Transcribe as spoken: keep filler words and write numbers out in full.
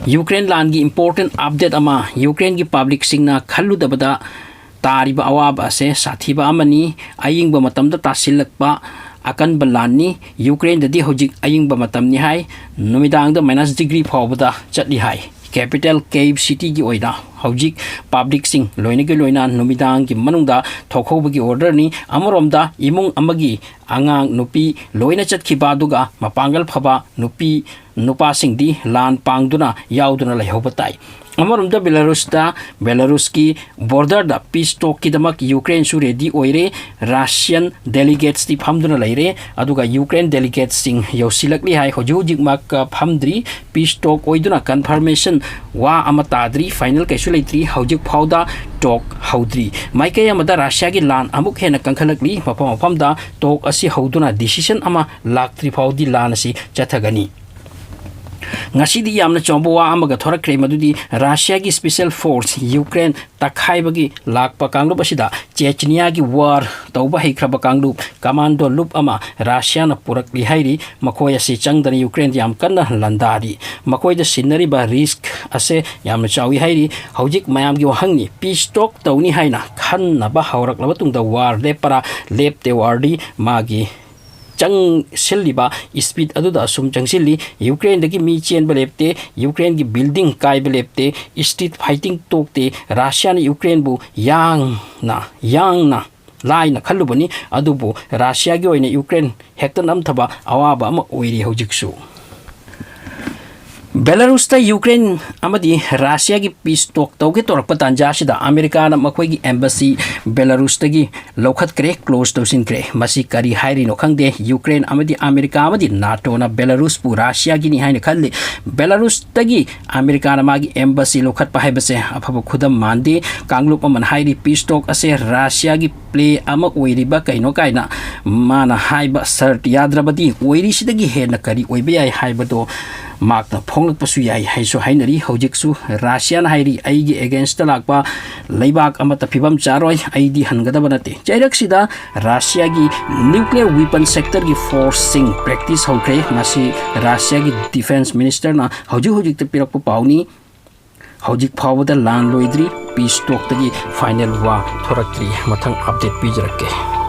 Ukraine ꯂꯥꯟꯒꯤ important update ꯑꯃ꯫ ꯌꯨꯀ꯭ꯔꯦꯟꯒꯤ ꯄꯕ꯭ꯂꯤꯛꯁꯤꯡꯅ ꯈꯜꯂꯨꯗꯕꯗ ꯇꯥꯔꯤꯕ ꯑꯋꯥꯕ ꯑꯁꯦ ꯁꯥꯊꯤꯕ ꯑꯃꯅꯤ꯫ ꯑꯏꯪꯕ ꯃꯇꯝꯗ ꯇꯥꯁꯤꯜꯂꯛꯄ ꯑꯀꯟꯕ ꯂꯥꯟꯅꯤ꯫ ꯌꯨꯀ꯭ꯔꯦꯟꯗꯗꯤ ꯍꯧꯖꯤꯛ ꯑꯏꯪꯕ ꯃꯇꯝꯅꯤ ꯍꯥꯏ꯫ ꯅꯨꯃꯤꯗꯥꯡꯗ ꯃꯥꯏꯅꯁ ꯗꯤꯒ꯭ꯔꯤ ꯐꯥꯎꯕꯗ ꯆꯠꯂꯤ ꯍꯥꯏ꯫ ꯀꯦꯄꯤꯇꯦꯜ ꯀꯦꯞ ꯁꯤꯇꯤꯒꯤ ꯑꯣꯏꯅ ꯍꯧꯖꯤꯛ ꯄꯕ꯭ꯂꯤꯛꯁꯤꯡ ꯂꯣꯏꯅꯒꯤ ꯂꯣꯏꯅ ꯅꯨꯃꯤꯗꯥꯡꯒꯤ ꯃꯅꯨꯡꯗ ꯊꯣꯛꯍꯧꯕꯒꯤ ꯑꯣꯔꯗꯔꯅꯤ꯫ ꯑꯃꯔꯣꯝꯗ ꯏꯃꯨꯡ ꯑꯃꯒꯤ ꯑꯉꯥꯡ ꯅꯨꯄꯤ ꯂꯣꯏꯅ ꯆꯠꯈꯤꯕ, ꯑꯗꯨꯒ ꯃꯄꯥꯡꯒꯜ ꯐꯕ ꯅꯨꯄꯤ ꯅꯨꯄꯥꯁꯤꯡꯗꯤ ꯂꯥꯟ ꯄꯥꯡꯗꯨꯅ ꯌꯥꯎꯗꯨꯅ ꯂꯩꯍꯧꯕ ꯇꯥꯏ꯫ ꯑꯃꯔꯣꯝꯗ ꯕꯦꯂꯥꯔꯨꯁꯇ, ꯕꯦꯂꯥꯔꯨꯁꯀꯤ ꯕꯣꯔꯗꯔꯗ ꯄꯤꯁ ꯇꯣꯛꯀꯤꯗꯃꯛ ꯌꯨꯀ꯭ꯔꯦꯟꯁꯨ ꯔꯦꯗꯤ ꯑꯣꯏꯔꯦ꯫ ꯔꯁꯤꯌꯟ ꯗꯦꯂꯤꯒꯦꯠꯁꯇꯤ ꯐꯝꯗꯨꯅ ꯂꯩꯔꯦ, ꯑꯗꯨꯒ ꯌꯨꯀ꯭ꯔꯦꯟ ꯗꯦꯂꯤꯒꯦꯠꯁꯤꯡ ꯌꯧꯁꯤꯜꯂꯛꯂꯤ ꯍꯥꯏ꯫ ꯍꯧꯖꯤꯛ ꯍꯧꯖꯤꯛꯃꯛ ꯐꯝꯗ꯭ꯔꯤ꯫ ꯄꯤꯁ ꯇꯣꯛ ꯑꯣꯏꯗꯨꯅ ꯀꯟꯐꯔꯃꯦꯁꯟ ꯋꯥ ꯑꯃ ꯇꯥꯗ꯭ꯔꯤ, ꯐꯥꯏꯅꯦꯜ ꯀꯩꯁꯨ ꯂꯩꯇ꯭ꯔꯤ꯫ ꯍꯧꯖꯤꯛ ꯐꯥꯎꯗ ꯇꯣꯛ ꯍꯧꯗ꯭ꯔꯤ꯫ ꯃꯥꯏꯀꯩ ꯑꯃꯗ ꯔꯁꯤꯌꯥꯒꯤ ꯂꯥꯟ ꯑꯃꯨꯛ ꯍꯦꯟꯅ ꯀꯟꯈꯠꯂꯛꯂꯤ꯫ ꯃꯐꯝ ꯃꯐꯝꯗ ꯇꯣꯛ ꯑꯁꯤ ꯍꯧꯗꯨꯅ ꯗꯤꯁꯤꯁꯟ ꯑꯃ ꯂꯥꯛꯇ꯭ꯔꯤ ꯐꯥꯎꯗꯤ ꯂꯥꯟ ꯑꯁꯤ ꯆꯠꯊꯒꯅꯤ꯫ ꯉꯁꯤꯗꯤ ꯌꯥꯝꯅ ꯆꯥꯎꯕ ꯋꯥ ꯑꯃꯒ ꯊꯣꯔꯛꯈ꯭ꯔꯦ, ꯃꯗꯨꯗꯤ ꯔꯁꯤꯌꯥꯒꯤ ꯁ꯭ꯄꯦꯁꯦꯜ ꯐꯣꯔꯁ ꯌꯨꯀ꯭ꯔꯦꯟ ꯇꯛꯈꯥꯏꯕꯒꯤ ꯂꯥꯛꯄ ꯀꯥꯡꯂꯨꯞ ꯑꯁꯤꯗ ꯆꯦꯆꯅꯤꯌꯥꯒꯤ ꯋꯥꯔ ꯇꯧꯕ ꯍꯩꯈ꯭ꯔꯕ ꯀꯥꯡꯂꯨꯞ ꯀꯃꯥꯟꯗꯣ ꯂꯨꯞ ꯑꯃ ꯔꯁꯤꯌꯥꯅ ꯄꯨꯔꯛꯂꯤ ꯍꯥꯏꯔꯤ꯫ ꯃꯈꯣꯏ ꯑꯁꯤ ꯆꯪꯗꯅ ꯌꯨꯀ꯭ꯔꯦꯟꯗ ꯌꯥꯝ ꯀꯟꯅ ꯂꯥꯟꯗꯥꯔꯤ꯫ ꯃꯈꯣꯏꯗ ꯁꯤꯟꯅꯔꯤꯕ ꯔꯤꯁꯛ ꯑꯁꯦ ꯌꯥꯝꯅ ꯆꯥꯎꯏ ꯍꯥꯏꯔꯤ꯫ ꯍꯧꯖꯤꯛ ꯃꯌꯥꯝꯒꯤ ꯋꯥꯍꯪꯅꯤ, ꯄꯤꯁ ꯇꯣꯛ ꯇꯧꯅꯤ ꯍꯥꯏꯅ ꯈꯟꯅꯕ ꯍꯧꯔꯛꯂꯕ ꯇꯨꯡꯗ ꯋꯥꯔ ꯂꯦꯞꯄꯔꯥ, ꯂꯦꯞꯇꯦ, ꯋꯥꯔꯗꯤ ꯃꯥꯒꯤ ꯆꯪꯁꯤꯜꯂꯤꯕ ꯁ꯭ꯄꯤꯗ ꯑꯗꯨꯗ ꯑꯁꯨꯝ ꯆꯪꯁꯤꯜꯂꯤ꯫ ꯌꯨꯀ꯭ꯔꯦꯟꯗꯒꯤ ꯃꯤ ꯆꯦꯟꯕ ꯂꯦꯞꯇꯦ꯫ ꯌꯨꯀ꯭ꯔꯦꯟꯒꯤ ꯕꯤꯜꯗꯤꯡ ꯀꯥꯏꯕ ꯂꯦꯞꯇꯦ꯫ Street fighting ꯇꯣꯛꯇꯦ꯫ ꯔꯁꯤꯌꯥꯅ ꯌꯨꯀ꯭ꯔꯦꯟꯕꯨ ꯌꯥꯡꯅ, ꯌꯥꯡꯅ ꯂꯥꯏꯅ ꯈꯜꯂꯨꯕꯅꯤ, ꯑꯗꯨꯕꯨ ꯔꯁꯤꯌꯥꯒꯤ ꯑꯣꯏꯅ ꯌꯨꯀ꯭ꯔꯦꯟ ꯍꯦꯛꯇ ꯅꯝꯊꯕ ꯑꯋꯥꯕ ꯑꯃ ꯑꯣꯏꯔꯤ ꯍꯧꯖꯤꯛꯁꯨ꯫ ꯕꯦꯂꯥꯔꯨꯁꯇ ꯌꯨꯀ꯭ꯔꯦꯟ ꯑꯃꯗꯤ ꯔꯁꯤꯌꯥꯒꯤ ꯄꯤꯁ ꯇꯣꯛ ꯇꯧꯒꯦ ꯇꯧꯔꯛꯄ ꯇꯥꯟꯖꯥ ꯑꯁꯤꯗ ꯑꯃꯦꯔꯤꯀꯥꯅ ꯃꯈꯣꯏꯒꯤ ꯑꯦꯝꯕꯁꯤ ꯕꯦꯂꯥꯔꯨꯁꯇꯒꯤ ꯂꯧꯈꯠꯈ꯭ꯔꯦ, ꯀ꯭ꯂꯣꯖ ꯇꯧꯁꯤꯟꯈ꯭ꯔꯦ꯫ ꯃꯁꯤ ꯀꯔꯤ ꯍꯥꯏꯔꯤꯅꯣ ꯈꯪꯗꯦ꯫ ꯌꯨꯀ꯭ꯔꯦꯟ ꯑꯃꯗꯤ ꯑꯃꯦꯔꯤꯀꯥ ꯑꯃꯗꯤ ꯅꯥꯇꯣꯅ ꯕꯦꯂꯥꯔꯨꯁꯄꯨ ꯔꯁꯤꯌꯥꯒꯤꯅꯤ ꯍꯥꯏꯅ ꯈꯜꯂꯤ꯫ ꯕꯦꯂꯥꯔꯨꯁꯇꯒꯤ ꯑꯃꯦꯔꯤꯀꯥꯅ ꯃꯥꯒꯤ ꯑꯦꯝꯕꯁꯤ ꯂꯧꯈꯠꯄ ꯍꯥꯏꯕꯁꯦ ꯑꯐꯕ ꯈꯨꯗꯝ ꯃꯥꯟꯗꯦ꯫ ꯀꯥꯡꯂꯨꯞ ꯑꯃꯅ ꯍꯥꯏꯔꯤ ꯄꯤꯁ ꯇꯣꯛ ꯑꯁꯦ ꯔꯁꯤꯌꯥꯒꯤ ꯄ꯭ꯂꯦ ꯑꯃ ꯑꯣꯏꯔꯤꯕ ꯀꯩꯅꯣ ꯀꯥꯏꯅ꯫ ꯃꯥꯅ ꯍꯥꯏꯕ ꯁꯔꯠ ꯌꯥꯗ꯭ꯔꯕꯗꯤ ꯑꯣꯏꯔꯤꯁꯤꯗꯒꯤ ꯍꯦꯟꯅ ꯀꯔꯤ ꯑꯣꯏꯕ ꯌꯥꯏ ꯍꯥꯏꯕꯗꯣ ꯃꯍꯥꯛꯅ ꯐꯣꯡꯂꯛꯄꯁꯨ ꯌꯥꯏ ꯍꯥꯏꯁꯨ ꯍꯥꯏꯅꯔꯤ꯫ ꯍꯧꯖꯤꯛꯁꯨ ꯔꯁꯤꯌꯥꯅ ꯍꯥꯏꯔꯤ, "ꯑꯩꯒꯤ against ꯂꯥꯛꯄ ꯂꯩꯕꯥꯛ ꯑꯃꯠꯇ ꯐꯤꯕꯝ ꯆꯥꯔꯣꯏ, ꯑꯩꯗꯤ ꯍꯟꯒꯗꯕ ꯅꯠꯇꯦ"꯫ ꯆꯩꯔꯛꯁꯤꯗ ꯔꯁꯤꯌꯥꯒꯤ nuclear weapon sectorꯒꯤ forceꯁꯤꯡ practice ꯍꯧꯈ꯭ꯔꯦ꯫ ꯃꯁꯤ ꯔꯁꯤꯌꯥꯒꯤ defence ministerꯅ ꯍꯧꯖꯤꯛ ꯍꯧꯖꯤꯛꯇ ꯄꯤꯔꯛꯄ ꯄꯥꯎꯅꯤ꯫ ꯍꯧꯖꯤꯛ ꯐꯥꯎꯕꯗ ꯂꯥꯟ ꯂꯣꯏꯗ꯭ꯔꯤ, peace talkꯇꯒꯤ final ꯋꯥ ꯊꯣꯔꯛꯇ꯭ꯔꯤ꯫ ꯃꯊꯪ update ꯄꯤꯖꯔꯛꯀꯦ꯫